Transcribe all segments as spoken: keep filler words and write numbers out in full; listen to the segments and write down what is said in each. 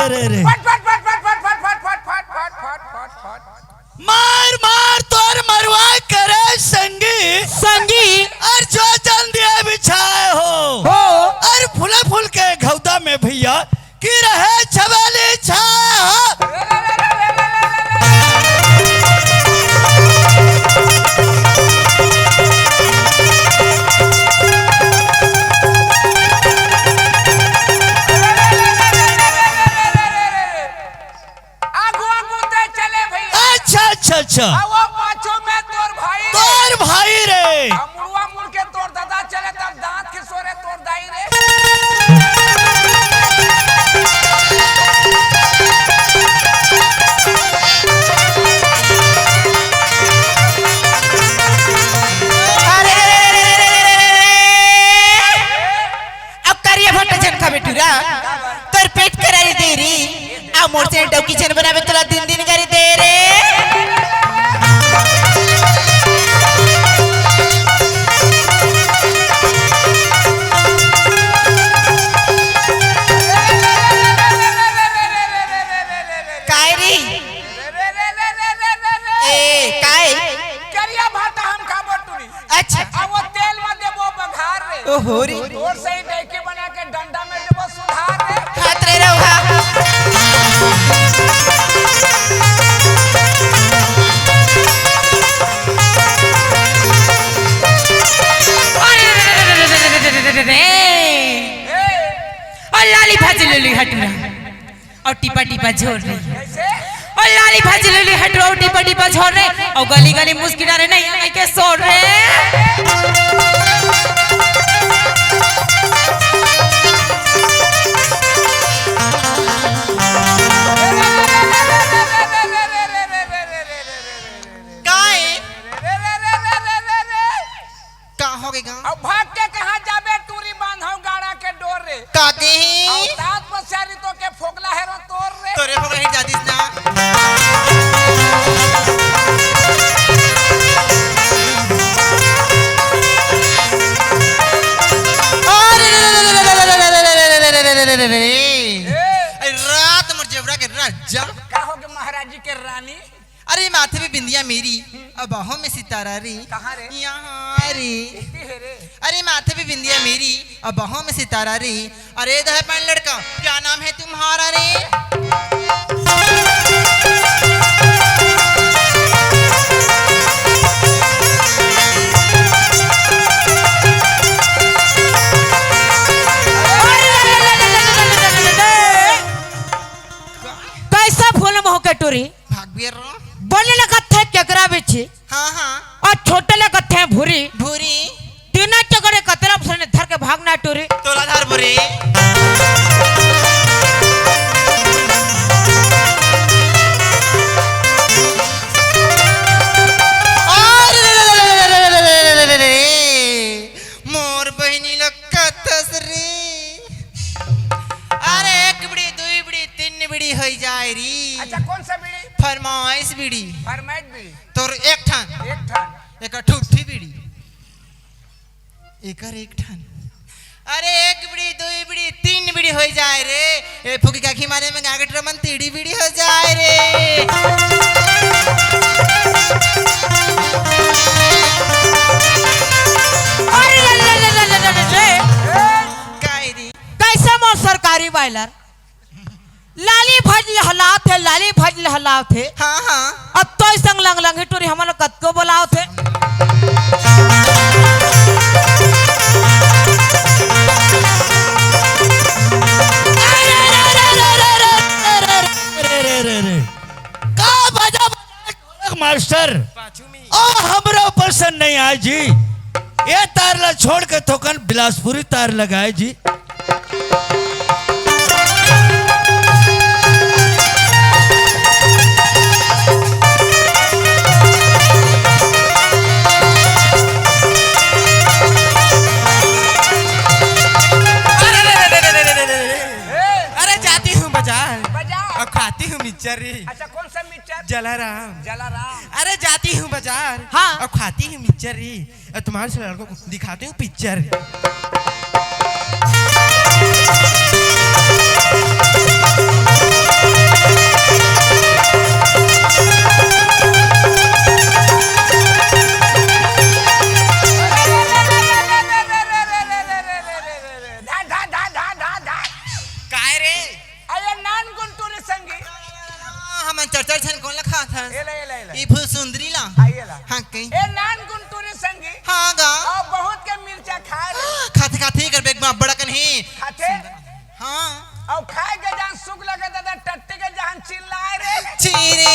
रे रे। फट, फट, फट। मार, मार, तोर मरवा करे संगी। संगी। अउ जो जल्दी बिछाए हो। हो। अउ फूला फूल के घौदा में भैया, की रहे छबेली छाए हो। आगू आगू ते चले भैया। अच्छा, अच्छा, अच्छा। आ वो पाछू में तोर भाई रे। तोर भाई रे। आ मुड़वा मुड़ के तोर दादा चले, तब दांत खिसोरे तोर दाई रे। अरे, अरे, अरे, अरे, अरे, अरे, अरे, अरे। अब करिया भट्टा झन खा बेटू रा, तोर पेट करारी दे री, आ मोर से डौकी झन बनावे तोला दिन दिन करी दे रे। काय री? ए, काय? करिया भात हम खाबो टूरी। अच्छा। अब वो तेल में देबो बघार रे। ओहो रे। तोर सही डैके बना के डंडा में देबो सुधार रे। खात रे रहुआ। अरे रे रे रे। ए। ओ लाली भाजी ले ली हटुरा। अउ टिपा टिपा झोर रे। कैसे? ओ लाली भाजी ले ली हटुरा, अउ टिपा टिपा झोर रे। अउ गली गली मुस्की डारे नहीं आए के शोर रे। काय? का होगे गा? अब भाग के कहाँ जाबे टूरी, बांधव गाड़ा के डोर रे। का देही? अउ सात पछारी तो के फोकला हेरो तोर रे। तोरे फोकला ही जातिस ना। अरे रे रे रे। ए। अरे रात मोर जेवरा के राजा। का होगे महाराज जी के रानी? अरे माथे पे बिंदिया मेरी, अब बाहों में सितारा रे। कहाँ रे? यहाँ रे। इतनी है रे। अरे माथे पे बिंदिया मेरी, अब बाहों में सितारा रे। अरे दह पान लड़का, क्या नाम है तुम्हारा रे? कैसा फूल मोह कटोरी? भाग बेर रो। बड़े ले कथे केकरा बिछी। हाँ, हाँ। अउ छोटे ले कथे भूरी। भूरी। तीना चकरे कतरा पसने धर के भागना टूरी। तोला धर भूरी। अरे रे रे रे। मोर बहिनी ल कथस रे। अरे एक बीड़ी, दुई बीड़ी, तीन बीड़ी होई जाए री। अच्छा, कौन सा बीड़ी? फरमाइश बीड़ी। फरमाइश बीड़ी। तोर एक ठन। एक ठन। एक ठुठी बीड़ी। एकर एक ठन। अरे एक बीड़ी, दुई बीड़ी, तीन बीड़ी होई जाए रे। ए फुकी काकी मारे में गागट रमन तीड़ी बीड़ी हो जाए रे। अरे ले, ले, ले। काय रे? कैसे मोर सरकारी बॉयलर? लाली भज लहलात हे, लाली भज लहलात हे। हाँ, हाँ। अब तोय संग लंग लंग ही टूरी हमन कतको बोलावत हे। अरे, अरे, अरे, अरे। का बजा बजा ढोलक मास्टर? पाछू में। ओ, हमरे ऊपर से नहीं आए जी। ये तार ला छोड़ के थोकन बिलासपुरी तार लगाए जी। अरे, अरे, अरे, अरे, अरे, अरे, अरे, अरे, जाती हूँ बाजार। बाजार। और खाती हूँ मिक्सचर रे। अच्छा, कौन सा मिक्सचर? जलाराम। जलाराम। अरे, जाती हूँ बाजार। हाँ। और खाती हूँ मिक्सचर रे। ए, तुम्हारे से लड़कों को दिखाती हूँ पिक्चर। हाँ गा। अउ बहुत के मिर्चा खाए रे। खाथे, खाथे, एकर बेग में अब्बड़ अकन हे। खाथे? हाँ। अउ खाए के जहान सुख लगे दादा, टट्टी के जहान चिल्लाए रे। चीरे।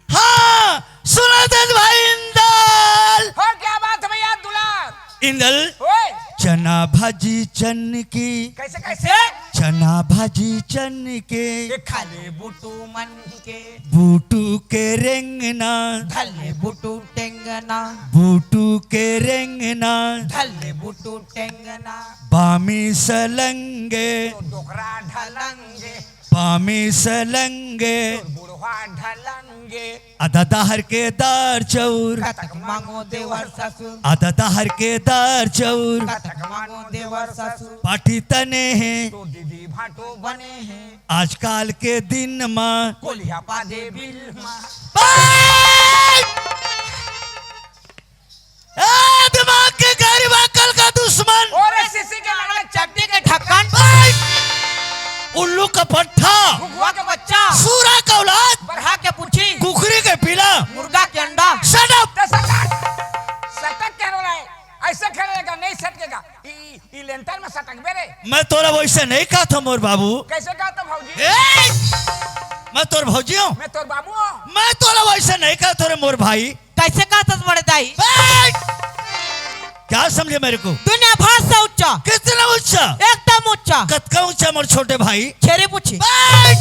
हाँ, सुना दे भाई इंदल। हो, क्या बात है भैया दुलार? इंदल, ओए। चना भाजी चन के। कैसे, कैसे? चना भाजी चन के। ये खा ले बुटू मन के। बुटू के रेंगना। धर ले बुटू टेंगना। बुटू के रेंगना। धर ले बुटू टेंगना। बामी सलंगे। तो डोकरा ढलंगे। पामी सलंगे। तोर बुढ़वा ढलंगे। अदा दहर के दार चौर। कतक मांगो देवर ससुर। अदा दहर के दार चौर। कतक मांगो देवर ससुर। पाठी तने हे। तो दीदी भाटो बने हे। आजकाल के दिन मा। कोलिया पादे बिल मा। ए, दिमाग के गरीब अकल का दुश्मन। ओरे सीसी के लंगड़ा चड्डी के ढक्कन। ए, उल्लू का पट्ठा। घुघुआ के बच्चा। सूरा का औलाद। बरहा के पूछी। कुकरी के पीला। मुर्गा के अंडा। Shut up। तो सटक, सटक क्या रो रहा है? ऐसे खेलेगा, नहीं सटकेगा। ई, ई, ई लेंटर में सटकबे रे। मैं तोला वैसे नहीं कहा था मोर बाबू। कैसे कहा था भौजी? ए, मैं तोर भौजी हूँ। मैं तोर बाबू हूँ। मैं तोला वैसे नहीं कहा था रे मोर भाई। कैसे कहत हस बड़े दाई? ए! क्या समझे मेरे को? दुनिया भर से ऊंचा। कितना ऊंचा? एकदम ऊंचा। कतका ऊंचा मोर छोटे भाई? छेरी पूछी। ए!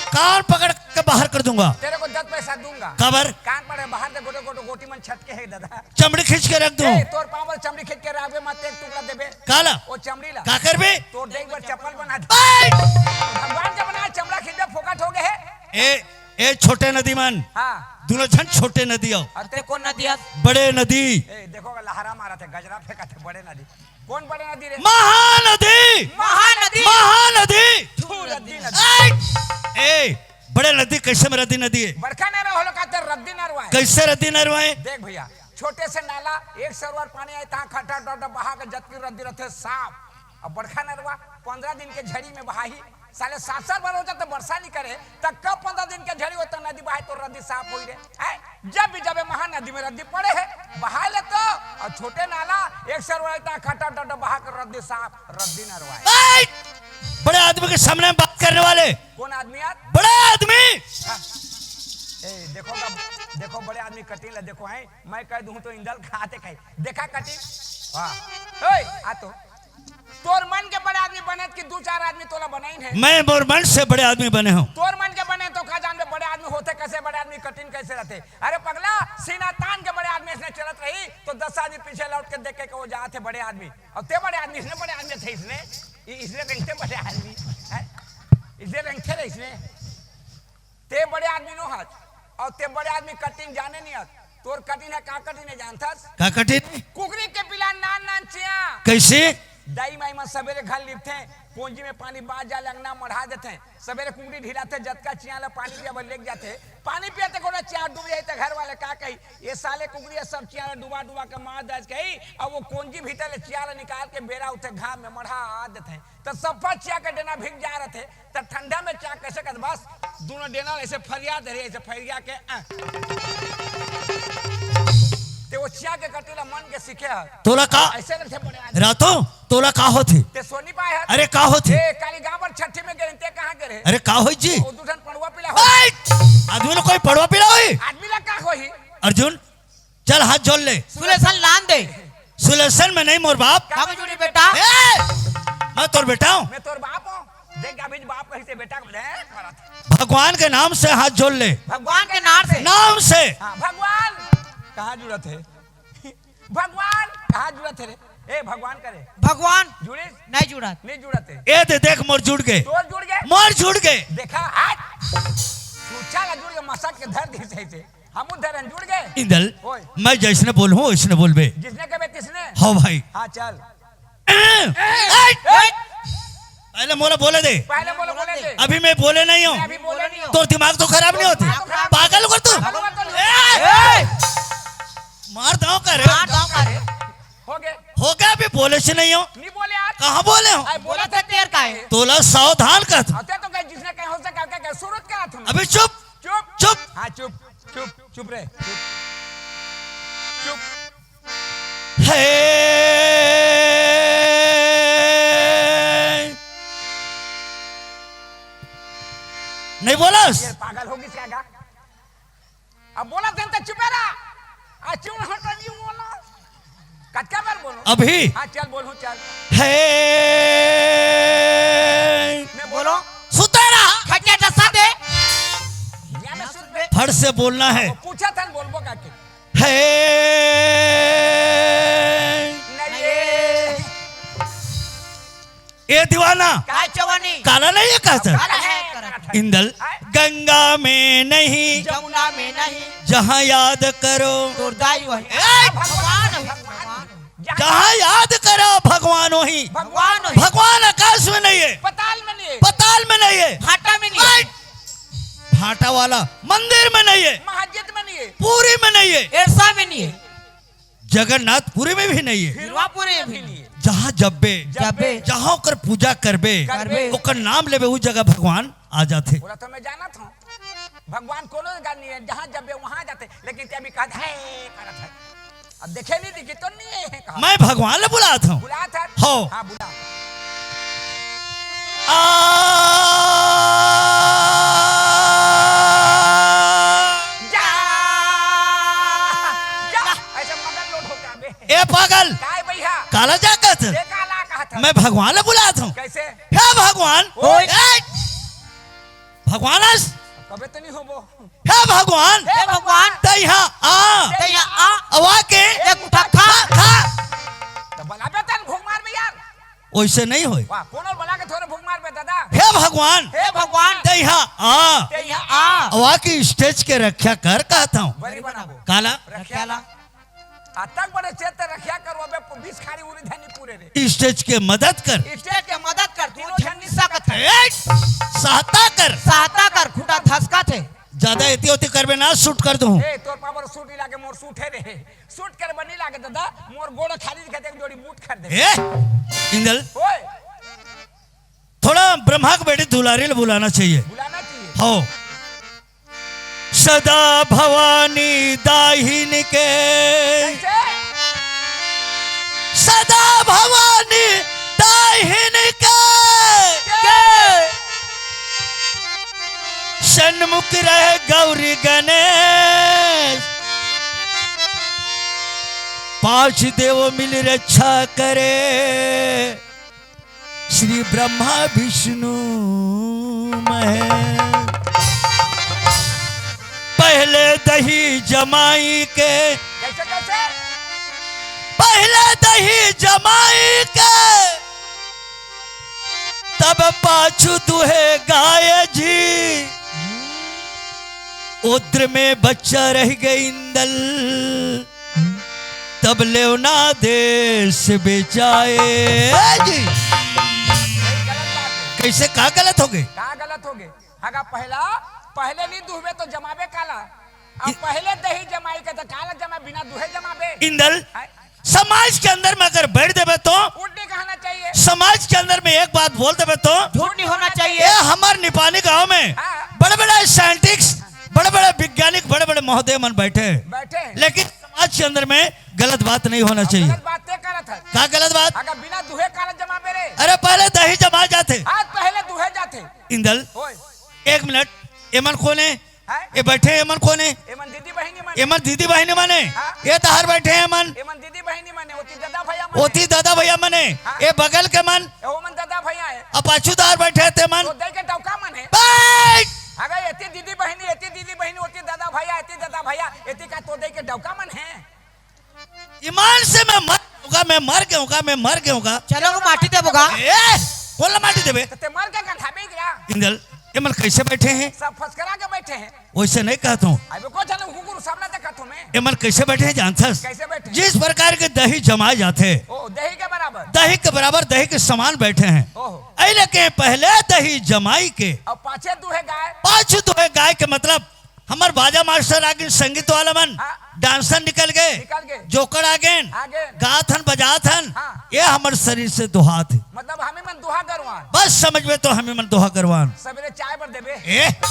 कान पकड़ के बाहर कर दूंगा। तेरे को दस पैसा दूंगा। काबर? कान पकड़ बाहर दे, गोटे गोटे गोटी मन छटके है दादा। चमड़ी खींच के रख दूं। ए, तोर पाँव पर चमड़ी खींच के रखबे, मत एक टुकड़ा देबे। काला? वो चमड़ी ला। का करबे? तोर देख बर चप्पल बना दे। ए! भगवान के बना चमड़ा खींचबे, फोकट हो गए है। ए, ए छोटे नदी मन। हाँ। दोनों झन छोटे नदी हो। अरे ते कौन नदी हस? बड़े नदी। ए, देखो लहरा मारा थे, गजरा फेंका थे, बड़े नदी। कौन बड़े नदी रे? महानदी। महानदी। महानदी। तू रद्दी नदी। ए, ए, बड़े नदी कैसे में रद्दी नदी है? बड़का नरवा होलो का ते रद्दी नरवा है। कैसे रद्दी नरवा है? देख भैया, छोटे से नाला, एक सरोवर पानी आए, तहाँ खट्टा डोडा बहा के जतकी रद्दी रहते साफ। अब बड़का नरवा पंद्रह दिन के झड़ी में बहाही, साले सात साल भर हो जाते बरसा नहीं करे, तब कब पंद्रह दिन के झड़ी होता नदी बहाए तो रद्दी साफ होई रे? हैं? जब भी जाबे महानदी में रद्दी पड़े है, बहाए ले तो। और छोटे नाला एक सरोवर रहता खट्टा डोडा बहा के रद्दी साफ, रद्दी नरवा है। ए! बड़े आदमी के सामने में बात करने वाले। कौन आदमी यार? बड़े आदमी। हाँ। ए, देखो गा, देखो बड़े आदमी कटिंग ला देखो, हैं? मैं कह दूं तो इंदल खाते कहे। देखा कटिंग? वाह। ओए, आ तो। तोर मन के बड़े आदमी बने कि दू चार आदमी तोला बनाइन है? मैं मोर मन से बड़े आदमी बने हूँ। तोर मन के बने तो का जानबे बड़े आदमी होते कैसे, बड़े आदमी कटिंग कैसे रहते? अरे पगला, सीना तान के बड़े आदमी इसने चलत रही तो दस आदमी पीछे लौट के देखे के वो जात है बड़े आदमी। और ते बड़े आदमी, इसने बड़े आदमी थे इसने, इ-, इसने रेंगते बड़े आदमी, हैं? इसने रेंगते रहे इसने। ते बड़े आदमी नो हस, और ते बड़े आदमी कटिंग जाने नहीं हस। तोर कटिंग है, का कटिंग है जानथस? का कटिंग? कुकरी के पिला नान नान चिया। कैसे? दाई माई मन सबेरे घर लिपथे, कोंजी में पानी बाज जाले, अंगना मढ़ा देथे। सबेरे कुकरी ढिलाथे, जतका चियां ला पानी पिया बर लेग जाथे। पानी पिया ते कोनो चियां डूब जाई ते घर वाले का कही, "ये साले कुकरी ह सब चियां ला डुबा डुबा के मार दे," कही। अब वो कोंजी भीतर ले चियां ला निकाल के बेरा उठे घाम में मढ़ा देथे। त सफा चियां के डेना भीग जा रथे। त ठंडा में चियां कैसे कर, बस दोनों डेना ऐसे फरिया दे रहे, ऐसे फरिया के, अ। ते वो चियां के कटी ला मन के सीखे ह। तोला का? ऐसे करथे बड़े आदमी। रातो, तोला का होथे? ते सोनी पाए ह। अरे का होथे? ए, काली गांव पर छठी में गए, ते कहाँ गए रहे? अरे का होई जी? वो दू ठन पड़वा पीला हो। ए! आदमी ला कोई पड़वा पीला होई? आदमी ला का होई? अर्जुन, चल हाथ जोड़ ले। सुलेसन लान दे। सुलेसन में नहीं मोर बाप। का में जुड़ी बेटा? ए! मैं तोर बेटा हूँ। मैं तोर बाप हूँ। देख अभी बाप कहीं से बेटा को ले करत। भगवान के नाम से हाथ जोड़ ले। भगवान के नाम से। नाम से। हाँ, भगवान कहाँ जुड़त है? भगवान कहाँ जुड़त है रे? ए, भगवान करे। भगवान जुड़े? नहीं जुड़त। नहीं जुड़त है। ए दे देख, मोर जुड़ गए। तोर जुड़ गए? मोर जुड़ गए। देखा, हाथ। सूचा ला जुड़ गए, मसक के धर दी सही से। हमू धरन जुड़ गए। इंदल, ओए। मैं जैसने बोलहूँ, वैसने बोलबे। जिसने कहे तिसने। हाँ भाई। हाँ, चल। ए, ए, ए, पहले मोला बोले दे। पहले बोले, बोले दे। अभी मैं बोले नहीं हूँ। मैं अभी बोले नहीं हूँ। तोर दिमाग तो खराब नहीं होती। दिमाग खराब। पागल कर तू। पागल कर तू। ए, ए, मार दाव का रे। मार दाव का रे। हो गए। हो गया, अभी बोले से नहीं हो। नहीं बोले आज। कहाँ बोले हो? अरे बोला था तेर का है। तोला सावधान कर तू। अते तो कहे जिसने कहे हो सका क्या, क्या सूरत करा तुम। अभी चुप। चुप। चुप। हाँ, चुप। चुप, चुप रे। चुप। चुप। है। नहीं बोलस? ये पागल होगी क्या गा? अब बोला तेन तो चुपे रहा। आ चुप हट नहीं बोला। कतका बार बोलो? अभी। हाँ, चल बोलूँ, चल। है। मैं बोलो। सुता रहा। खटिया डसा दे। या मैं सुन बे। फट से बोलना है। वो पूछा था, बोलबो का के? है। नहीं। ए दीवाना। काय जवानी? काला नहीं है कहता? काला है, करत है। इंदल, गंगा में नहीं, जमुना में नहीं। जहाँ याद करो। तोर दाई वही। ए! भगवान, भगवान। जहाँ याद करो भगवान वही। भगवान वही। भगवान आकाश में नहीं है। पताल में नहीं है। पताल में नहीं है। भाटा में नहीं है। भाटा वाला मंदिर में नहीं है। मस्जिद में नहीं है। पूरी में नहीं है। एरसा में नहीं है। जगन्नाथपुरी में भी नहीं है। हिरवापुरी में भी नहीं है। जहाँ जब्बे, जब्बे। जहाँ ओकर पूजा करबे, करबे। ओकर नाम लेबे, उ जगह भगवान आ जाथे। बोला तो मैं जानत हूँ, भगवान कोनो जगह नहीं है, जहाँ जब्बे वहाँ जाथे, लेकिन ते अभी कहत है, करत है। अब देखे नहीं दिखी तो नहीं है कहा। मैं भगवान ले बुलात हूँ। बुलात है? हो। हाँ, बुला। आ। जा। जा। ऐसे मगन लोट हो गया बे। ए पागल। काय भैया? काला जाकत। ये काला कहत है। मैं भगवान ले बुलात हूँ। कैसे? हे भगवान। ओए। ए! भगवान अस। कबे तो नहीं होबो। हे भगवान। हे भगवान। तैहा आ। तैहा आ। अवा के। एक मुठा खा। खा। तो बलाबे तन भूख मार में यार। ओइसे नहीं होय। वाह, कोनो बला के थोड़े भूख मार में दादा। हे भगवान। हे भगवान। तैहा आ। तैहा आ। अवा के स्टेज के रक्षा कर कहता हूँ। बड़ी बनाबो। काला। रक्षा ला। आ तक बड़े चेत रखिया कर, वो बे बीस खाड़ी उरी धनी पूरे रे। स्टेज के मदद कर। स्टेज के मदद कर, तीनों जन नहीं सकत है। ए, सहायता कर। सहायता कर, खूटा धसका थे। ज्यादा एती ओती करबे ना, शूट कर दूं। ए, तोर पावर सूट ही लागे, मोर सूट है रे। शूट कर बनी लागे दादा, मोर गोड़ खाली दिखे, एक जोड़ी बूट खरीदे। ए, इंदल। ओए। थोड़ा ब्रह्मा के बेटी दुलारी ले बुलाना चाहिए। बुलाना चाहिए। हो। सदा भवानी दाहिन के। कैसे? सदा भवानी दाहिन के। के? सन्मुख रहे गौरी गणेश। पांच देव मिल रक्षा करे। श्री ब्रह्मा विष्णु महेश। पहले दही जमाई के। कैसे, कैसे? पहले दही जमाई के, तब पाछू दुहे गाय जी। उद्र में बच्चा रह गए इंदल। तब लेवना देश बेचाए जी। कइसे, का गलत होगे? का गलत होगे? अगर पहला, पहले नहीं दुहबे तो जमाबे काला? अब इ- पहले दही जमाई के तो काला जमा, बिना दुहे जमाबे? इंदल, हैं? समाज के अंदर में अगर बैठ देबे तो, उल्टी कहना चाहिए। समाज के अंदर में एक बात बोल देबे तो, झूठ नहीं होना चाहिए। ये हमर निपानी गांव में हाँ। बड़े-बड़े साइंटिस्ट, बड़े-बड़े वैज्ञानिक, बड़े-बड़े महोदय मन बैठे हैं। बैठे हैं। लेकिन समाज के अंदर में गलत बात नहीं होना अब चाहिए। गलत बात ते करत है। का गलत बात? अगर बिना दुहे काला जमाबे रे। अरे पहले दही जमा जाथे। हाँ, पहले दुहे जाथे। इंदल, ओए। एक मिनट, एमन कोन हे? हैं? ए बैठे एमन कोन हे? एमन दीदी बहिनी मन। एमन दीदी बहिनी मन हे। हाँ। ए तहार बैठे एमन। एमन दीदी बहिनी मन हे, ओती दादा भैया मन हे। ओती दादा भैया मन हे। हाँ। ए बगल के मन। ए ओमन दादा भैया हे। अब पाछू तहार बैठे हे तेमन। तो दई के डौका मन हे। बैठ! अगर एती दीदी बहिनी, एती दीदी बहिनी, ओती दादा भैया, एती दादा भैया, एती का तो दई के डौका मन हे। ईमान से मैं मर गऊंगा, मैं मर गऊंगा, मैं मर गऊंगा। चलो, वो माटी देबो गा। ए, कोन ला माटी देबे? तो ते मर के गंधाबे गिरा। इंदल, एमन कइसे बैठे हैं? सब फसकरा के बैठे हैं। वइसे नहीं कहत हूँ। अबे को जाने कुकुर सामने देखत हूँ मैं। एमन कइसे बैठे हैं जानथस? कइसे बैठे हैं? जिस प्रकार के दही जमाए जाथे, ओ, दही के बराबर। दही के बराबर, दही के समान बैठे हैं। ओहो। अइले के पहले दही जमाई के। अउ पाछे दुहे गाय। पाछू दुहे गाय के मतलब हमर बाजा मास्टर आगिन, संगीत वाला मन, हाँ। डांसर निकल गे, निकल गे। Joker again, again. गात हन, बजात हन, हाँ। ये हमर शरीर से दोहात हे। मतलब हमी मन दोहा गरवान। बस समझ में तो हमी मन दोहा गरवान। सबेरे चाय बर देबे। ए,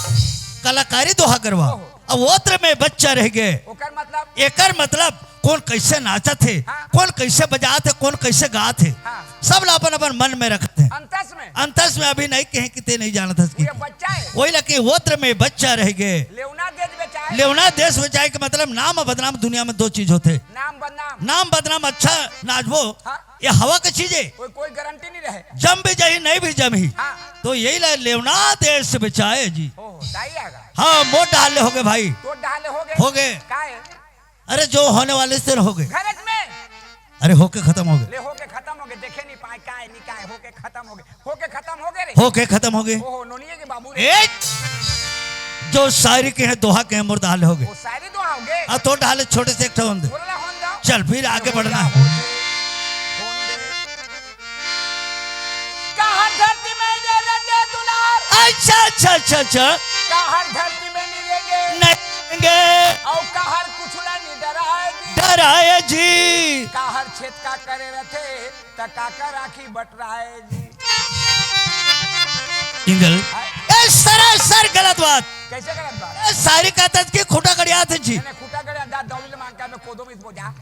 कलाकारी दोहा गरवा। ओहो। अब ओत्र में बच्चा रह गे। ओकर मतलब? एकर मतलब कोन कइसे नाचत हे, हाँ। कोन कइसे बजात हे, कोन कइसे गात हे, हाँ। सब ला अपन अपन मन में रखत हे। अंतस में। अंतस में अभी नहीं कहे कि ते नहीं जानत हस कि। ये बच्चा हे। वही ला कि ओत्र में बच्चा रह गे। लेवना देश बेचाए। लेवना देश बेचाए के मतलब नाम अउ बदनाम दुनिया में दो चीज होथे। नाम बदनाम। नाम बदनाम अच्छा नाचबो, हाँ। ये हवा के चीज हे। कोई, कोई गारंटी नहीं रहे। जम भी जाही, नहीं भी जमही। हाँ। तो यही ला लेवना देश बेचाए जी। ओहो, दाई आगा। हाँ, मोर डहाले होगे भाई। तोर डहाले होगे? होगे। का हे? अरे, जो होने वाले से होगे। घरज में। अरे, होके खतम होगे। ले, होके खतम होगे, देखे नहीं पाए, का हे, नहीं का हे, होके खतम होगे, होके खतम होगे रे। होके खतम होगे। ओहो, नोनिये के बाबू रे। ए, जो शायरी के हे, दोहा के हे, मोर डहाले होगे। ओ, शायरी दोहा होगे। आ, तोर डहाले छोटे से एक ठो होन दे। बोला होन दो। चल, फिर आगे बढ़ना हे। होन दे। काहर धरती में नी रेंगे दुलार। अच्छा, अच्छा, अच्छा, अच्छा। काहर धरती में नी रेंगे। नहीं रेंगे। अउ काहर कुछ ला नी डराए जी। डराए जी। काहर छेतका करे रथे, त काकर आँखी बटराए जी। इंदल, हाय। ये सरासर गलत बात। कइसे गलत बात? ये शायरी का तज की खूंटा गड़ियाथे जी। मैंने खूंटा गड़िया दा दौली ले मांग का मैं कोदो में बोझा।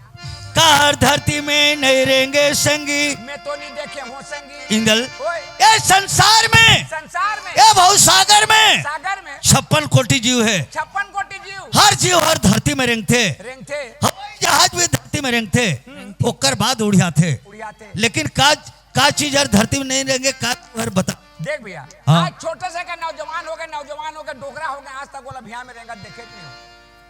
काहर धरती में नहीं रेंगे संगी। मैं तो नहीं देखे हूँ संगी। इंदल, ओए। ये संसार में, संसार में। ये भवसागर में। सागर में। छप्पन कोटि जीव हे। छप्पन कोटि जीव। हर जीव हर धरती में रेंगथे। रेंगथे। हवाई जहाज भी धरती में रेंगथे। हम्म। ओकर बाद उड़ियाथे। उड़ियाथे। लेकिन का, का चीज हर धरती में नहीं रेंगे, का हर बता। देख भैया, हाँ। आज छोटे से का नौजवान होगे, नौजवान होगे, डोकरा होगे, आज तक ओला भुइयां में रेंगत देखे नहीं हो।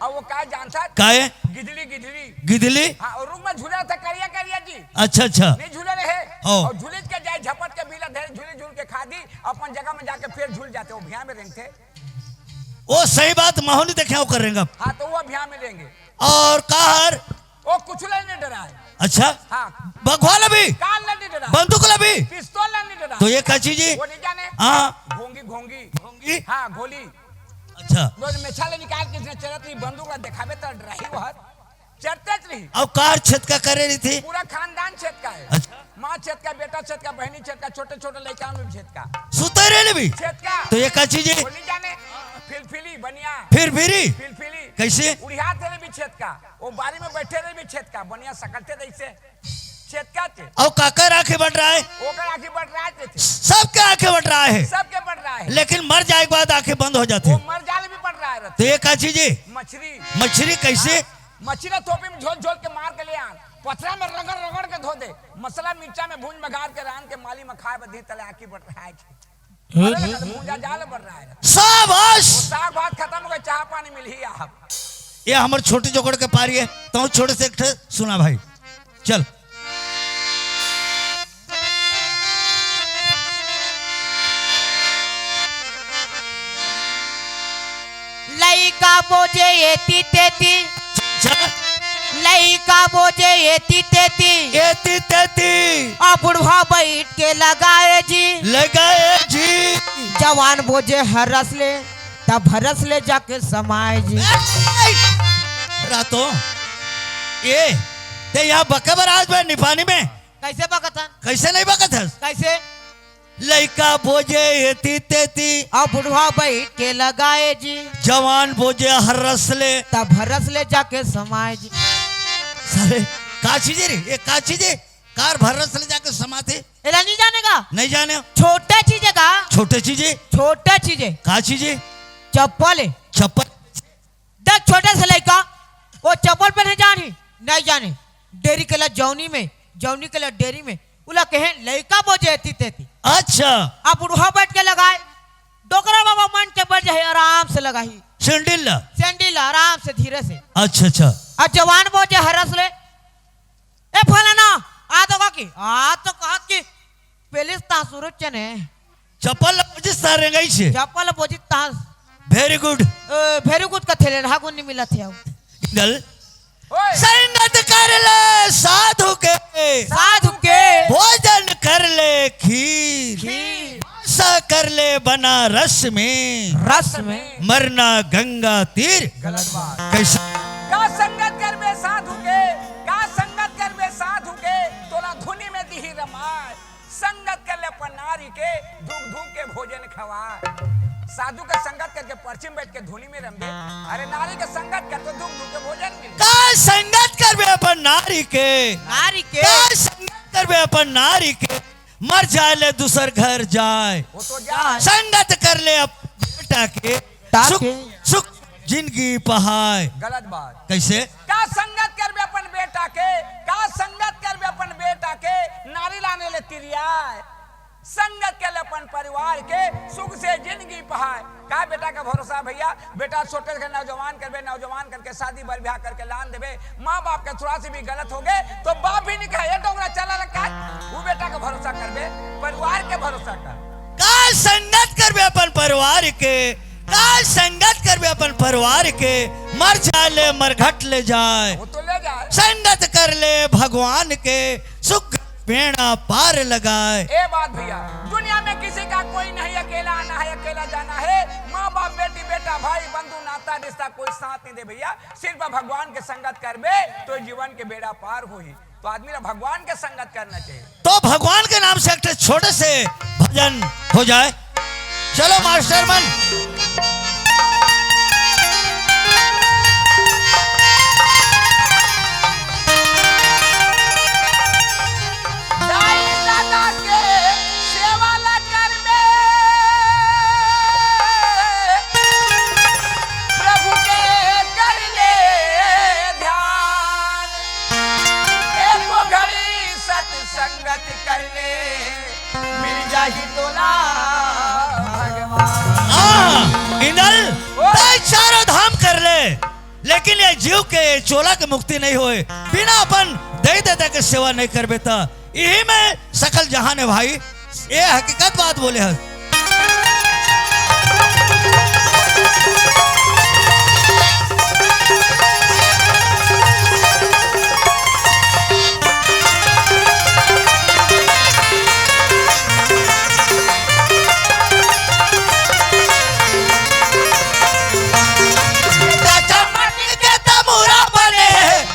अउ वो का जानता? का हे? गिदली, गिदली। गिदली? हाँ, अउ रुख में झूले रथे करिया, करिया जी। अच्छा, अच्छा। नहीं झूले रहे। ओ। अउ झूलिच के जाए, झपट के बिला धरे, झूली झूल के खा दी, अपन जगह में जाके फिर झूल जाथे, वो भुइयां में रेंगथे। वो सही बात, महू नहीं देखे, वो कर रेंगत। हाँ, तो वो भुइयां में रेंगे। अउ काहर? वो कुछ ला नहीं डराए। अच्छा। हाँ। भगवा ला भी? काल ला नहीं डराए। बंदूक ला भी? पिस्तौल ला नहीं डराए। तो ये का चीज हे? वो नहीं जाने। हाँ। घोंगी, घोंगी। घोंगी? हाँ, घोली। अच्छा। वो मेछा ले निकाल के इसने चलत रही, बंदूक ला देखाबे त डराही वो हर। चलते रही। अउ काहर छेतका करे रहिथे? पूरा खानदान छेतका हे। अच्छा। माँ छेतका, बेटा छेतका, बहिनी छेतका, छोटे-छोटे लइका मन भी छेतका। सुते रहे भी? छेतका। तो ये का चीज हे? वो नहीं जाने। फिलफिली, बनिया। फिरफिरी? फिलफिली। कइसे? उड़ियाथे रहे भी छेतका। वो बारी में बैठे रहे भी छेतका। बनिया सकलते रहे से। छेतका थे। अउ काकर आँखी बटराए? ओकर आँखी बटराए थे। सबके आँखी बटराए हे। सबके बटराए हे। लेकिन मर जाए के बाद आँखी बंद हो जाथे। वो मर जाले भी बटराए रहिथे। तो ये का चीज हे? मछरी। मछरी कइसे? हाँ। मछरी ला थोपी में झोल झोल के मार के ले आन, पथरा में रगड़ रगड़ के धो दे, मसाला मिर्चा में भूंज बघार के रांध के माली में खाए बर दिही, तले आँखी बटराए थे। अरे, भूंजा जाल बटराए थे। शाबाश। वो साग भात खतम हो गए, चाह पानी मिलही आप। ये हमर छोटे जोकड़ के पारी हे, तहूँ छोटे से एक ठे सुना भाई। चल। लइका मोजे एती तेती। अच्छा। लइका बोजे एती तेती, एती तेती। अउ बुढ़वा बइठ के लगाए जी, लगाए जी। जवान बोजे हरस ले, तब हरस ले जाके समाए जी। ए, रातो, ए, ते यहाँ बके बर आज बे निपानी में? कइसे बकत हन? कइसे नइ बकत हस? कइसे? लइका बोजे एती तेती। अउ बुढ़वा बइठ के लगाए जी। जवान बोजे हरस ले। तब हरस ले जाके समाए जी। सारे, का चीज हे रे? ये का चीज हे? कार हरस ले जाके समाथे? एला नइ जाने का? नइ जाने। छोटे चीज हे का? छोटे चीज हे? छोटे चीज हे। का चीज हे? चप्पल हे। चप्पल। देख, छोटे से लइका, ओ चप्पल पहने जानही? नइ जाने। डेरी के ला जौनी में, जौनी के ला डेरी में, उला कहे लइका बोजे एती तेती। अच्छा। अब बुढ़वा बइठ के लगाए, डोकरा बाबा मन के बइठ जाही, आराम से लगाही। सैंडल ला? सैंडल ला, आराम से, धीरे से। अच्छा, अच्छा। अब जवान बोजे हरस ले, ए फलाना, आ तो का की? आ तो कहत की, पेलिस ता सुरुचने। चप्पल बोजिस ता रेंगइसे। चप्पल बोजिस ता। Very good। ए, very good कथे ले, हागुन नइ मिलत हे। गल। ओए। संगत कर ले साधु के। साधु के। भोजन कर ले खीर। खीर। वासा कर ले बनारस में। रस में। मरना गंगा तीर। गलत बात। कइसे? का संगत करबे साधु के, का संगत करबे साधु के, तोला धुनी में दिही रमाय। संगत कर ले अपन नारी के, धुक धुक के भोजन खवाय। साधु के संगत करके परछी में बइठ के धुनी में रमबे, अरे नारी के संगत कर तो धुक धुक के भोजन मिले। का संगत करबे अपन नारी के? नारी के। का संगत करबे अपन नारी के? मर जाए ले दूसर घर जाए। वो तो जाए। संगत कर ले अपन बेटा के। ताके। सुख, सुख जिनगी पहाय। गलत बात। कइसे? का संगत करबे अपन बेटा के, का संगत करबे अपन बेटा के, नारी लाने ले तिरियाय। संगत कर ले अपन परिवार के, सुख से जिनगी पहाय। का बेटा का भरोसा भइया, बेटा छोटे से नौजवान करबे, नौजवान करके शादी बर ब्याह करके लान देबे, माँ बाप के थोड़ा से भी गलत होगे तो बाप भी नइ कहे, "ए डोकरा चला रे का?" वो बेटा का भरोसा करबे, परिवार के भरोसा कर। का संगत करबे अपन परिवार के, का संगत करबे अपन परिवार के, मर जाए ले मरघट ले जाए। वो तो ले जाए। संगत कर ले भगवान के, सुख बेड़ा पार लगाए। ए बात भइया, दुनिया में किसी का कोई नहीं अकेला आना है, अकेला जाना है। माँ बाप, बेटी बेटा, भाई बंधु नाता रिश्ता कोई साथ नइ दे भइया। सिर्फ भगवान के संगत करबे तो जीवन के बेड़ा पार होही। तो आदमी ला भगवान के संगत करना चाहिए। तो भगवान के नाम से एक ठे छोटे से भजन हो जाए। चलो मास्टर मन। दाई दादा के सेवा ला करबे, प्रभु के कर ले ध्यान। एको घड़ी सत्संगत कर ले, मिल जाही तोला भगवान। हाँ, इंदल, ओ। तैं चारों धाम कर ले, लेकिन ये जीव के चोला के मुक्ति नहीं होए, बिना अपन दई ददा के सेवा नहीं करबे त। इही में सकल जहान हे भाई, ये हकीकत बात बोले हस। चाचा माटी के तमूरा बने,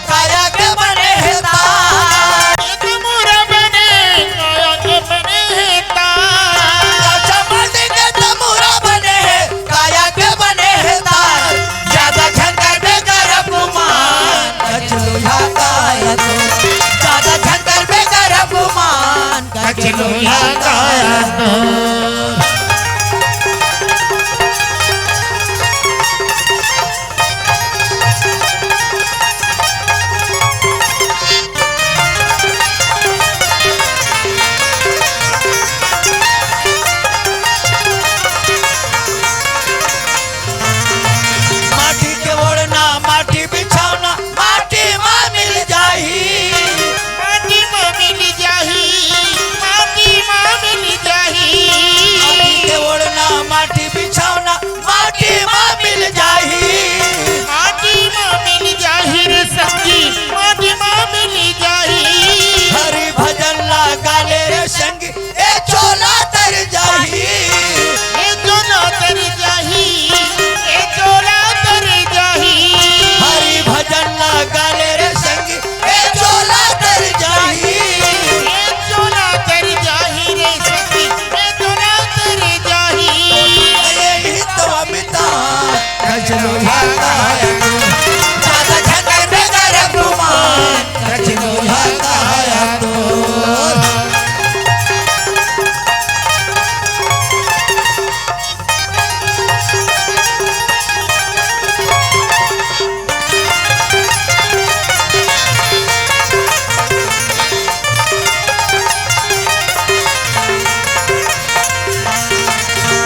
काया के बने हे तार। तमूरा बने, काया के बने हे तार। चाचा लोहा काया तो, ज्यादा झंझट में गरम गुमान, कच लोहा काया तो।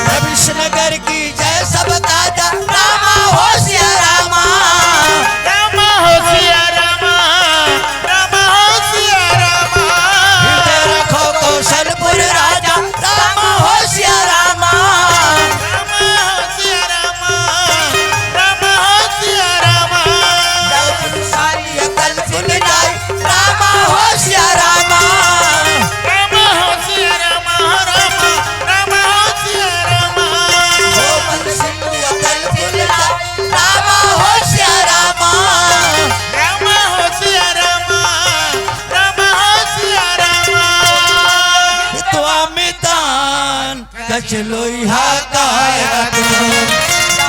रविश नगर की जय सब ताजा, रामा हो सिया रामा। रामा हो सिया रामा, रामा हो सिया रामा। हृदय रखो कौशलपुर राजा, रामा हो सिया रामा। रामा हो सिया रामा, रामा हो सिया रामा। जब साली अकल सुन जाए, रामा हो सिया रामा। रामा हो सिया रामा, रामा, रामा हो सिया रामा। गोपाल सिंह अकल फुलला, रामा हो सिया रामा। रामा हो सिया रामा, रामा हो सिया रामा। तो अमितान कच लोहा काया तो,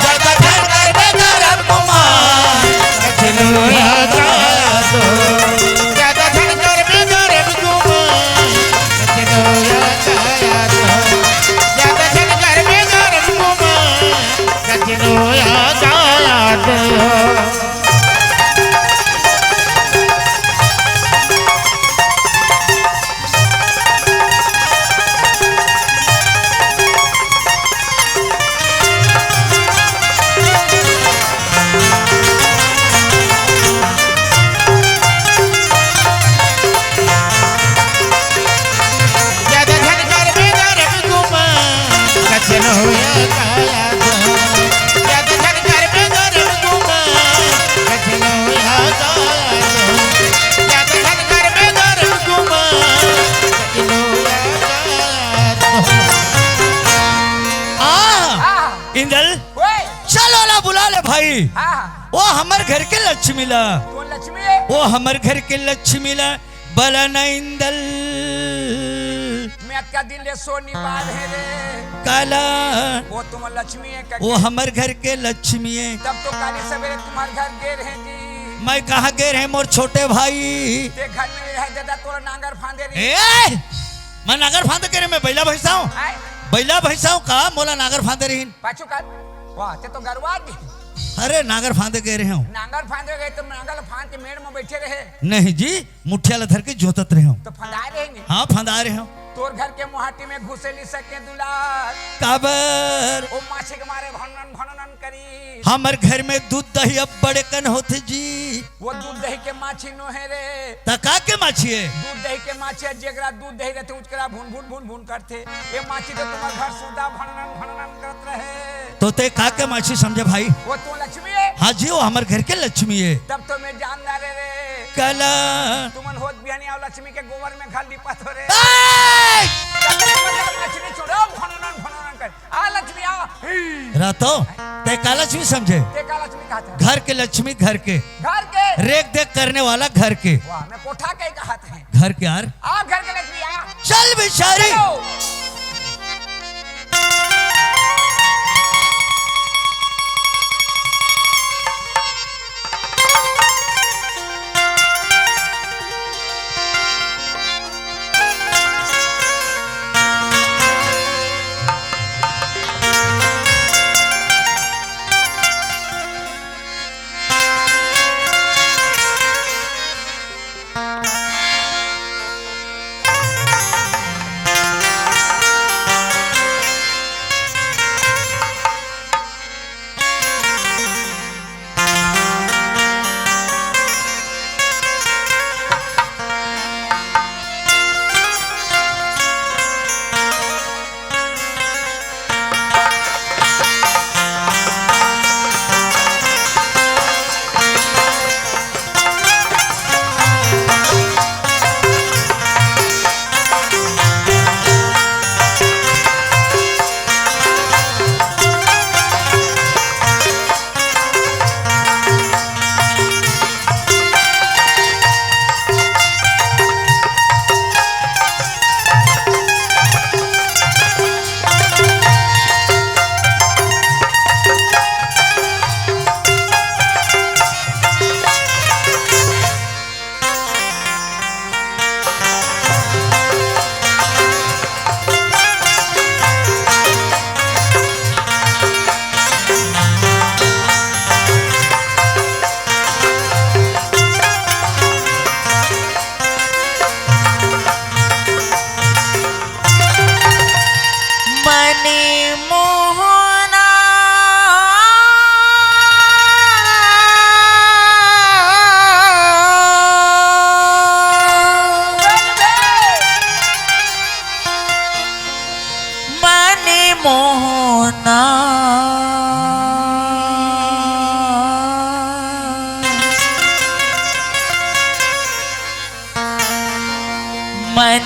ज्यादा झंझट में गरम गुमान, कच लोहा काया तो। ज्यादा झंझट में गरम गुमान, कच लोहा काया तो। ज्यादा झंझट में गरम गुमान, कच लोहा काया तो। ज्यादा झन करबे गरब गुमान, कचन होया काया तो। ज्यादा झन करबे गरब गुमान, कचन होया काया तो। ज्यादा झन करबे गरब गुमान, कचन होया काया तो। आ, हाँ। इंदल, ओए। चल ओला बुला ले भाई। हाँ। वो हमर घर के लक्ष्मी ला। कौन लक्ष्मी है? वो हमर घर के लक्ष्मी ला। बला न इंदल। मैं अतका दिन ले सो नी पाए हे रे। काला। वो तुम लक्ष्मी है का? वो हमर घर के लक्ष्मी है। तब तो काली सवेरे तुम्हार घर गे रहे जी। मैं कहाँ गे रहे मोर छोटे भाई? ते घर में रहे दादा, तोला नांगर फांदे रही। ए! मैं नांगर फांदे गे रहे, मैं बैला भैंसा हूँ। आय? बैला भैंसा हूँ का? मोला नांगर फांदे रही। पाछू का? वाह, ते तो गरवा दी। अरे, नांगर फांदे गे रहे हूँ। नांगर फांदे गए तो नांगर फांद के मेड़ में बैठे रहे। नहीं जी, मुठिया ला धर के जोतत रहे हूँ। तो फंदाए रहे नहीं। हाँ, फंदाए रहे हूँ। तोर घर के मुहाटी में घुसे ली सके दुलार। काबर? ओ माछी के मारे भनन भनन करी। हमर घर में दूध दही अब बड़े कन होथे जी। वो दूध दही के माछी नो हे रे। त का के माछी हे? दूध दही के माछी हे, जेकरा दूध दही रहथे, उचकरा भुन भुन भुन भुन करथे। ये माछी तो तुम्हार घर सुधा भननन भननन करत रहे। तो ते का के माछी समझे भाई? वो तो लक्ष्मी हे। हाँ जी, वो हमर घर के लक्ष्मी हे। तब तो मैं जान डारे रे। कला। तुमन होत बिहानी आओ लक्ष्मी के गोबर में घर लिपत हो रे। ए! तब तो मैं मछली छोड़ो भननन भननन कर। आ लक्ष्मी आ। रातो, ते का लक्ष्मी समझे? ते का लक्ष्मी कहा था? घर के लक्ष्मी, घर के। घर के। रेख देख करने वाला घर के। वाह, मैं कोठा के कहा था। घर के यार। आ घर के लक्ष्मी आ। चल बिचारी। चलो।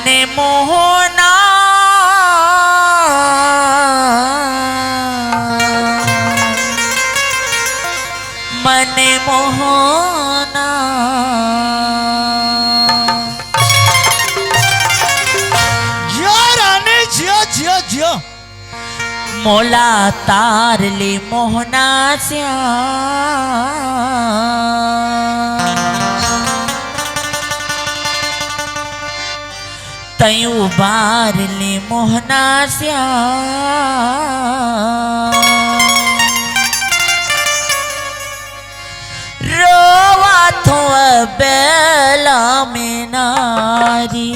मोहना, मन मोहना। जियो रानी, जियो, जियो, जियो। मोला तार ले मोहना श्याम, तैं उबार ले मोहना श्याम। रोवत हों अबेला में नारी,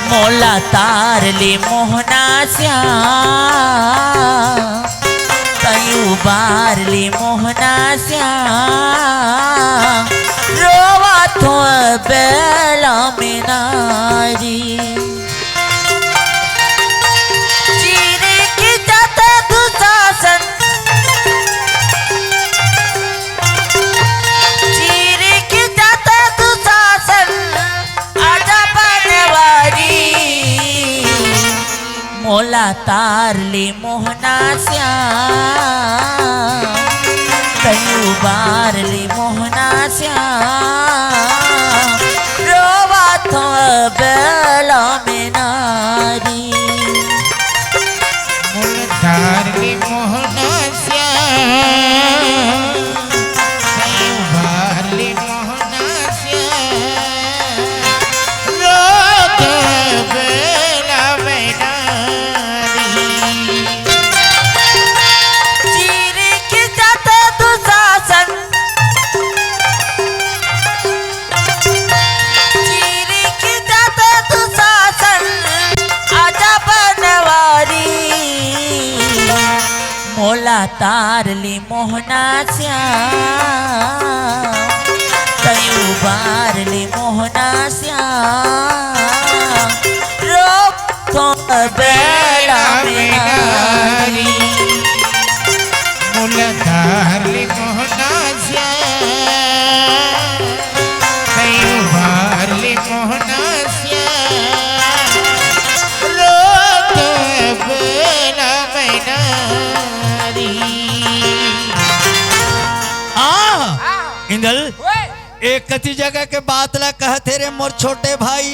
मोला तार ले मोहना श्याम, तैं उबार ले मोहना श्याम। रोवत हों अबेला में नारी, चीर खिंचत दुशासन, चीर खिंचत दुशासन, आजा बनवारी। मोला तार ले मोहना श्याम, तैं उबार ले मोहना श्याम। रोवत हों अबेला में नारी, मोला तार ले मोहना श्याम, तैं उबार ले मोहना श्याम। रोवत हों अबेला में नारी, चीर खिंचत दुशासन, चीर खिंचत दुशासन, आजा बनवारी। मोला तार ले मोहना श्याम, तैं उबार ले मोहना श्याम। रोवत हों अबेला में नारी, मोला तार ले मोहना श्याम, तैं उबार ले मोहना श्याम। रोवत हों अबेला में नारी। आ, आ। इंदल, ओए। ए कति जगह के बात ला कहत हे रे मोर छोटे भाई।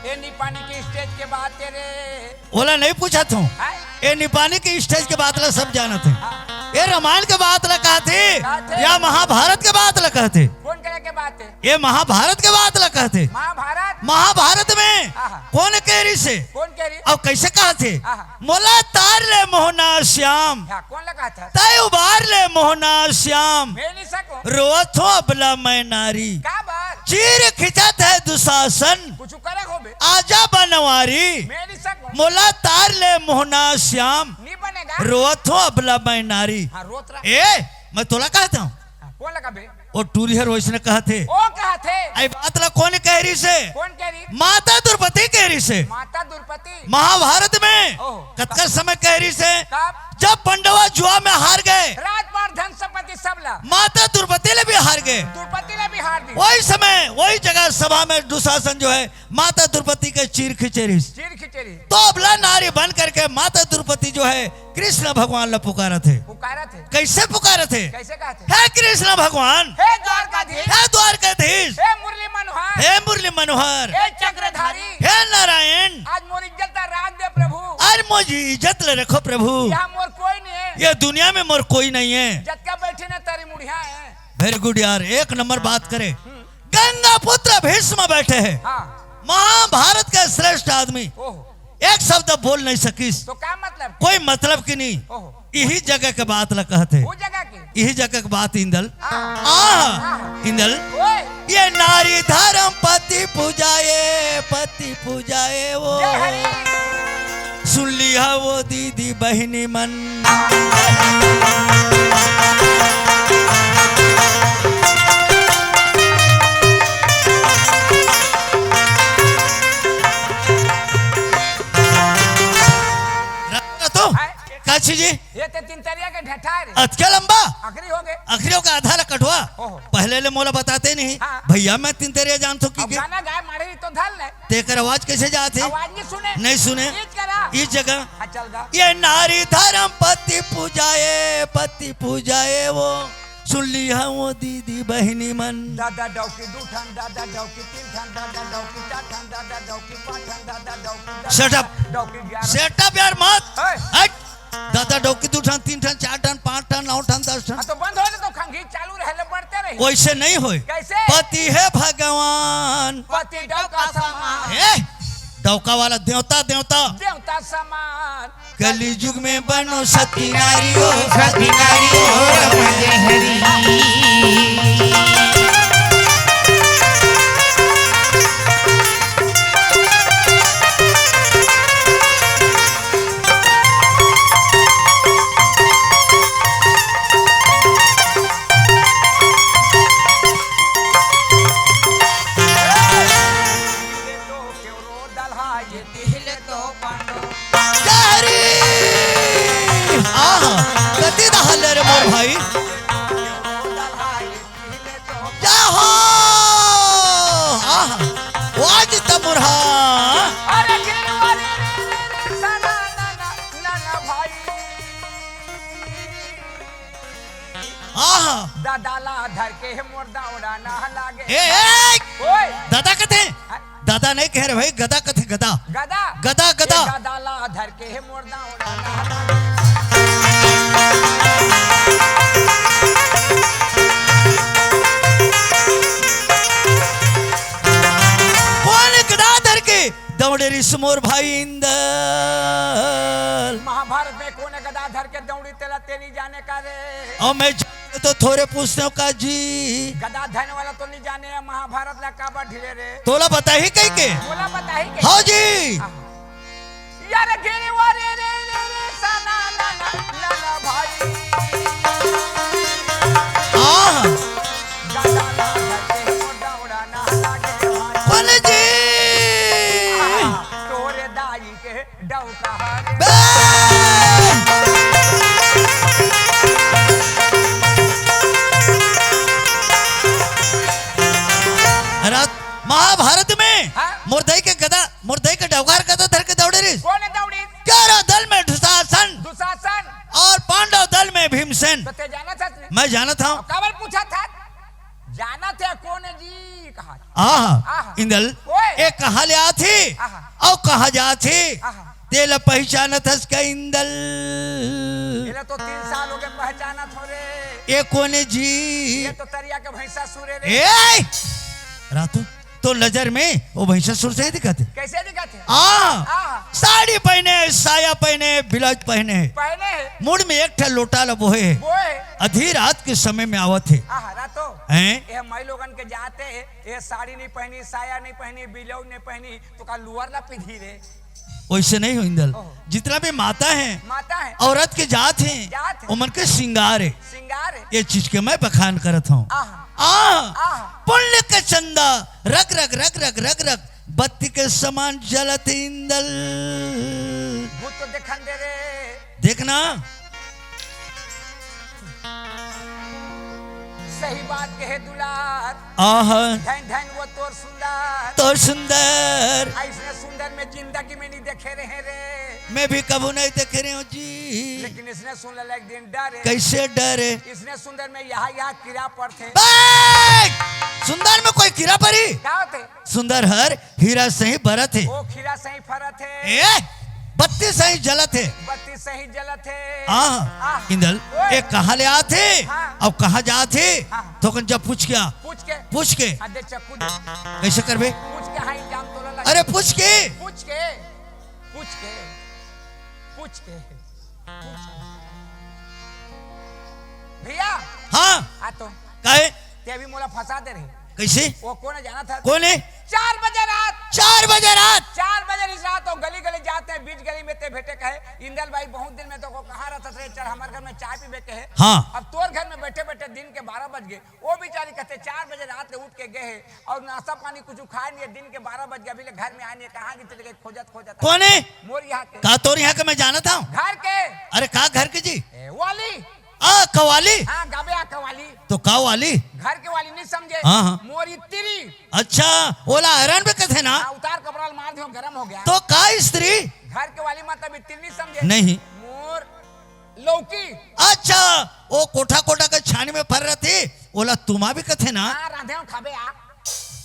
ए निपानी के stage के बात हे रे। ओला नहीं पूछत हों। हाय। ए निपानी के stage के बात ला सब जानत हे। हाँ। ए रामायण के बात ला कहत हे, कहत हे। या महाभारत के बात ला कहत हे। कोन करा के बात हे? ए महाभारत के बात ला कहत हे। महाभारत? महाभारत में आहा। कोन कहे रिहिसे? कोन कहे रिहिसे? अउ कइसे कहत हे? आहा। मोला तार ले मोहना श्याम। हाँ, कोन ला कहत हे? तैं उबार ले मोहना श्याम। मैं नहीं सकूं। रोवत हों अबला मैं नारी। का बात? चीर खिंचत हे दुशासन। कुछ करे होबे। आजा बनवारी। मैं नहीं सकूं। मोला तार ले मोहना श्याम। नहीं बनेगा। रोवत हों अबला मैं नारी। हाँ, रोत रहा। ए, मैं तोला कहत हों। हाँ, कोन ला कहबे? ओ टूरी हर वइसने कहत हे। ओ कहत हे। ए बात ला कोन कहे रिहिसे? कोन कहे रिहिसे? माता द्रौपदी कहे रिहिसे। माता द्रौपदी। महाभारत में ओहो। कतका समय कहे रिहिसे? कब? जब पंडवा जुआ में हार गए। राजपाट धन संपत्ति सब ला। माता द्रौपदी ले भी हार गए। द्रौपदी ले भी हार दी। वही समय, वही जगह सभा में दुशासन जो है, माता द्रौपदी के चीर खींचे रिहिस। चीर खींचे रिहिस। तो अबला नारी बन करके माता द्रौपदी जो है, कृष्ण भगवान ला पुकारत हे। पुकारत हे। कइसे पुकारत हे? कइसे कहत हे? हे कृष्ण भगवान, हे द्वारकाधीश, हे द्वारकाधीश, हे मुरली मनोहर, हे मुरली मनोहर, हे चक्रधारी, हे नारायण, आज मोर इज्जत ला राख दे प्रभु। आज मोर इज्जत ला रखो प्रभु। यहाँ मोर कोई नहीं है। ये दुनिया में मोर कोई नहीं है। जतका बैठे ना तारी मुड़िया है। Very good यार, एक नंबर बात करे। हम्म। गंगा पुत्र भीष्म बैठे हैं। हाँ। महाभारत के श्रेष्ठ आदमी। ओहो। एक शब्द बोल नहीं सकिस। तो का मतलब? कोई मतलब की नहीं। ओहो। इही जगह के बात ला कहत हे। वो जगह के? इही जगह के बात इंदल। हाँ। आ, हाँ। इंदल। ओए। ये नारी धर्म पति पूजाए, पति पूजाए वो। जय हरि। सुन लिहा वो दीदी बहिनी मन। रत्न तो? हाय। का चीज? ये ते तिंतरिया के ढेठार। अतके लंबा? अखरी हो गे। अखरी हो के आधा ला कटवा। ओहो। पहले ले मोला बताते नहीं। हाँ। भैया, मैं तिंतरिया जानथों कि अब के? गाना गाए माढ़े तो धर ले। तेकर आवाज कैसे जात हे? आवाज नहीं सुने। नहीं सुने। ईच करा। ईच जगह। हाँ, चल गा। ये नारी धर्म पति पूजाए, पति पूजाए वो। सुन ली हम वो दीदी बहिनी मन। दादा डौकी दू ठन, दादा डौकी तीन ठन, दादा डौकी चार ठन, दादा डौकी पाँच ठन, दादा डौकी दस Shut up। ठन, डौकी ग्यारह। Shut up यार, मत। ओए। हट। दादा डौकी दू ठन, तीन ठन, चार ठन, पाँच ठन, नौ ठन, दस ठन। हाँ, तो बंद हो जा, तो खंघी चालू रहे ले बढ़ते रही। वैसे नहीं होए। कैसे? पति है भगवान। पति डौका समान। ए, डौका वाला देवता, देवता। देवता समान। कलयुग में बनो सती नारी हो, सती नारी हो, रमन हरी। आहा, कति दहाल रे मोर भाई। या हो, आहा, वाज त मुरहा। अरे गिरवा रे रे रे रे, सना ना ना ना ना भाई। आहा। दादा ला धर के मोर दौड़ा ना लागे। ए, ए! ओए। दादा कथे? हाँ? दादा नहीं कहे रे भाई, गदा कथे, गदा। गदा? गदा, गदा। ए गदा ला धर के मोर दौड़ा ना लागे। कोन गदा धर के दौड़े रिस मोर भाई इंदल? महाभारत में कोन गदा धर के दौड़ी तेला ते नहीं जाने का रे? और मैं तो थोरे पूछते हूँ का जी। गदा धन वाला तो नहीं जाने, महाभारत ला काबर ढीले रे? तोला बताही कही के? तोला बताही कही के? हाँ जी। आह। यार गिरवा रे रे रे रे, सना ना ना ना ना भाई। आह। गदा ला धर के मोर दौड़ा ना लागे भाई। बोल जी। आह, तोरे दाई के डौका हरे। बे! रात महाभारत में हाँ? मोर दाई के गदा, मोर दाई के डौका हर गदा धर के दौड़े रिस। कोन दौड़ी? कौरव दल में दुशासन दुशासन। और पांडव दल में भीमसेन। तो ते जानत हस नहीं? मैं जानत हूँ। काबर पूछत हस? जानत हे कोन जी कहा। आहा, आहा। इंदल, ओए। ए कहाँ ले आथे? आहा। अउ कहाँ जाथे? आहा। तेला पहिचानत हस का इंदल? एला तो तीन साल हो गे पहिचानत हों रे। ए कोन जी? ए तो तरिया के भैंसासुर ए रे। ए! रातू, तोर नजर में ओ भैंसासुर सही दिखत हे। कैसे दिखत हे? आ, आ। साड़ी पहिने, साया पहिने, ब्लाउज पहिने। पहिने हे। मुड़ में एक ठा लोटा ल बोहे हे। बोहे। आधी रात के समय में आवत हे। आहा, रातो। हैं? ए माई लोगन के जात हे, ए साड़ी नहीं पहिनी, साया नहीं पहिनी, ब्लाउज नहीं पहिनी, तो का लुअर ला पिंधी रे? वैसे नहीं हो इंदल। ओहो। जितना भी माता हैं, माता हैं। औरत के जात हैं, जात हैं। ओमन के श्रृंगार हे। श्रृंगार हे। ये चीज के मैं बखान करत हूँ। आहा। आह, आहा। पुण्य के चंदा रग रग, रग रग, रग रग, बत्ती के समान जलत इंदल। भूत तो देखन दे रे। देखना। सही बात कहे दुलार। आह। धन धन वो तोर सुंदर। तोर सुंदर। अइसने सुंदर मैं जिंदगी में नहीं देखे रहे रे। मैं भी कभू नहीं देखे रहे हूँ जी। लेकिन इसने सुन ले एक दिन डरे। कैसे डरे? इसने सुंदर में यहाँ यहाँ कीड़ा पड़थे। बे! सुंदर में कोई कीड़ा परी? का होथे? सुंदर हर हीरा सही बरत हे। ओ खीरा सही फरत हे। ए, बत्ती सही जलत हे। बत्ती सही जलत हे। हाँ, आह। इंदल, ओए। ए कहाँ ले आथे? हाँ। अउ कहाँ जाथे? हाँ। थोकन जब पूछ के आ। पूछ के। पूछ के। हाँ, दे चक्कू दे। कैसे करबे? पूछ के, हाँ, इल्जाम तोला लगा। अरे पूछ के। पूछ के। पूछ के। पूछ के। पूछ के। भैया। हाँ। आ तो। काहे? ते अभी मोला फंसा दे रहे। कैसे? वो कोन हे जानत हस? कोन हे? चार बजे रात। चार बजे रात? चार बजे रिस रात वो गली गली जात हे, बीच गली में ते भेटे कहे, "इंदल भाई, बहुत दिन में तोको कहाँ रहत हस रे, चल हमर घर में चाय पीबे," कहे। हाँ। अब तोर घर में बैठे बैठे दिन के बारह बज गे, वो बेचारी कहथे, "चार बजे रात ले उठ के गे हे अउ नाश्ता पानी कुछ खाए नहीं हे, दिन के बारह बज गे, अभी ले घर में आए नहीं हे, कहाँ गे चले गे, खोजत खोजत।" कोन हे? मोर यहाँ के। का तोर यहाँ के मैं जानत हूँ? घर के। अरे का घर के जी? ए, वो कवाली? हाँ, गाबे आ कवाली। तो का वाली? घर के वाली नहीं समझे। हाँ, हाँ। मोर स्त्री। अच्छा, ओला आयरन भी कथे ना? हाँ, उतार कपड़ा ल मार दियो, गरम हो गया। तो का स्त्री? घर के वाली मतलब स्त्री नहीं समझे। नहीं। मोर लौकी। अच्छा, वो कोठा कोठा के छानी में फर रथे, ओला तुमा भी कथे ना? हाँ, रांधे हो खाबे आ।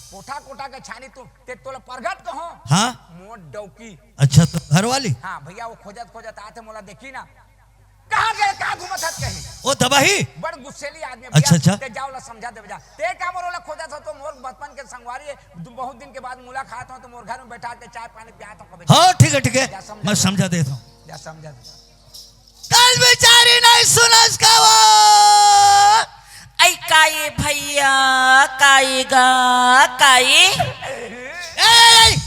कोठा कोठा के छानी तू, ते तोला परगट कहो। हाँ। मोर डौकी। अच्छा, तो घर वाली? हाँ भैया, वो खोजत खोजत आथे, मोला देखी ना। कहाँ गए, कहाँ घूमत हत कहीं? ओ दबाही? बड़ गुस्सेली आदमी है अच्छा, भैया। अच्छा। ते जाओ ला समझा देवे जा। ते का मोर ओला खोजत हो तो मोर बचपन के संगवारी है। दु-, बहुत दिन के बाद मुलाकात हो तो मोर घर में बैठा के चाय पानी पिया तो कबे। हाँ, ठीक है, ठीक है। जा समझा मैं दे। समझा देता हूँ। जा समझा दे। कल बेचारी नहीं सुनस का वो। ऐ काई भैया, काई गा, काई। ए, ए, ए,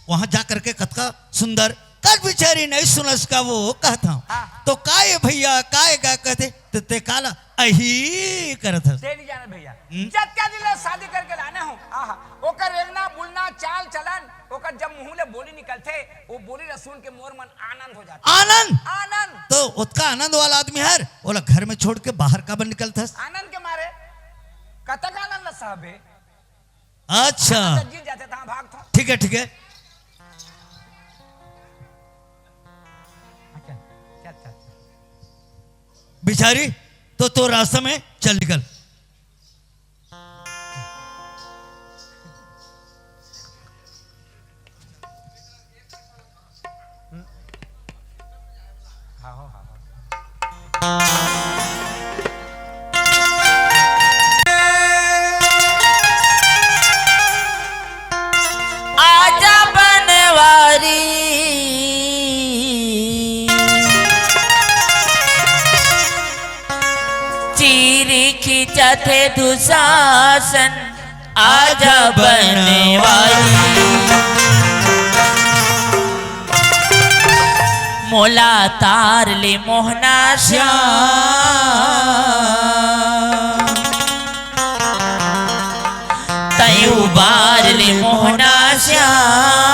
वहां जा करके कतका सुंदर, कल बेचारी नहीं सुनस का वो कहत हूँ। हाँ। तो काय भैया, काय गा कहते, तो ते काला अही करत हस। ते नहीं जाना भैया। हम्म। जब क्या दिन ले शादी करके लाना हो, आहा, ओकर रेंगना, बुलना, चाल, चलन, ओकर जब मुंह ले बोली निकलथे, वो बोली ला सुन के मोर मन आनंद हो जाथे। आनंद? आनंद। तो ओतका आनंद वाला आदमी हर, ओला घर में छोड़ के बाहर काबर निकलथस? आनंद के मारे। कतक आनंद ला सहबे? अच्छा। तो जीत जाते तहाँ भाग था। ठीक है, ठीक है। अच्छा, अच्छा, अच्छा, अच्छा। बिचारी, तो, तो रास्ता में चल निकल। हाँ हो, हाँ हो। आजा बनवारी, चीरी खींचत हे दुशासन, आजा बनवारी। मोला तार ले मोहना श्याम, तैं उबार ले मोहना श्याम।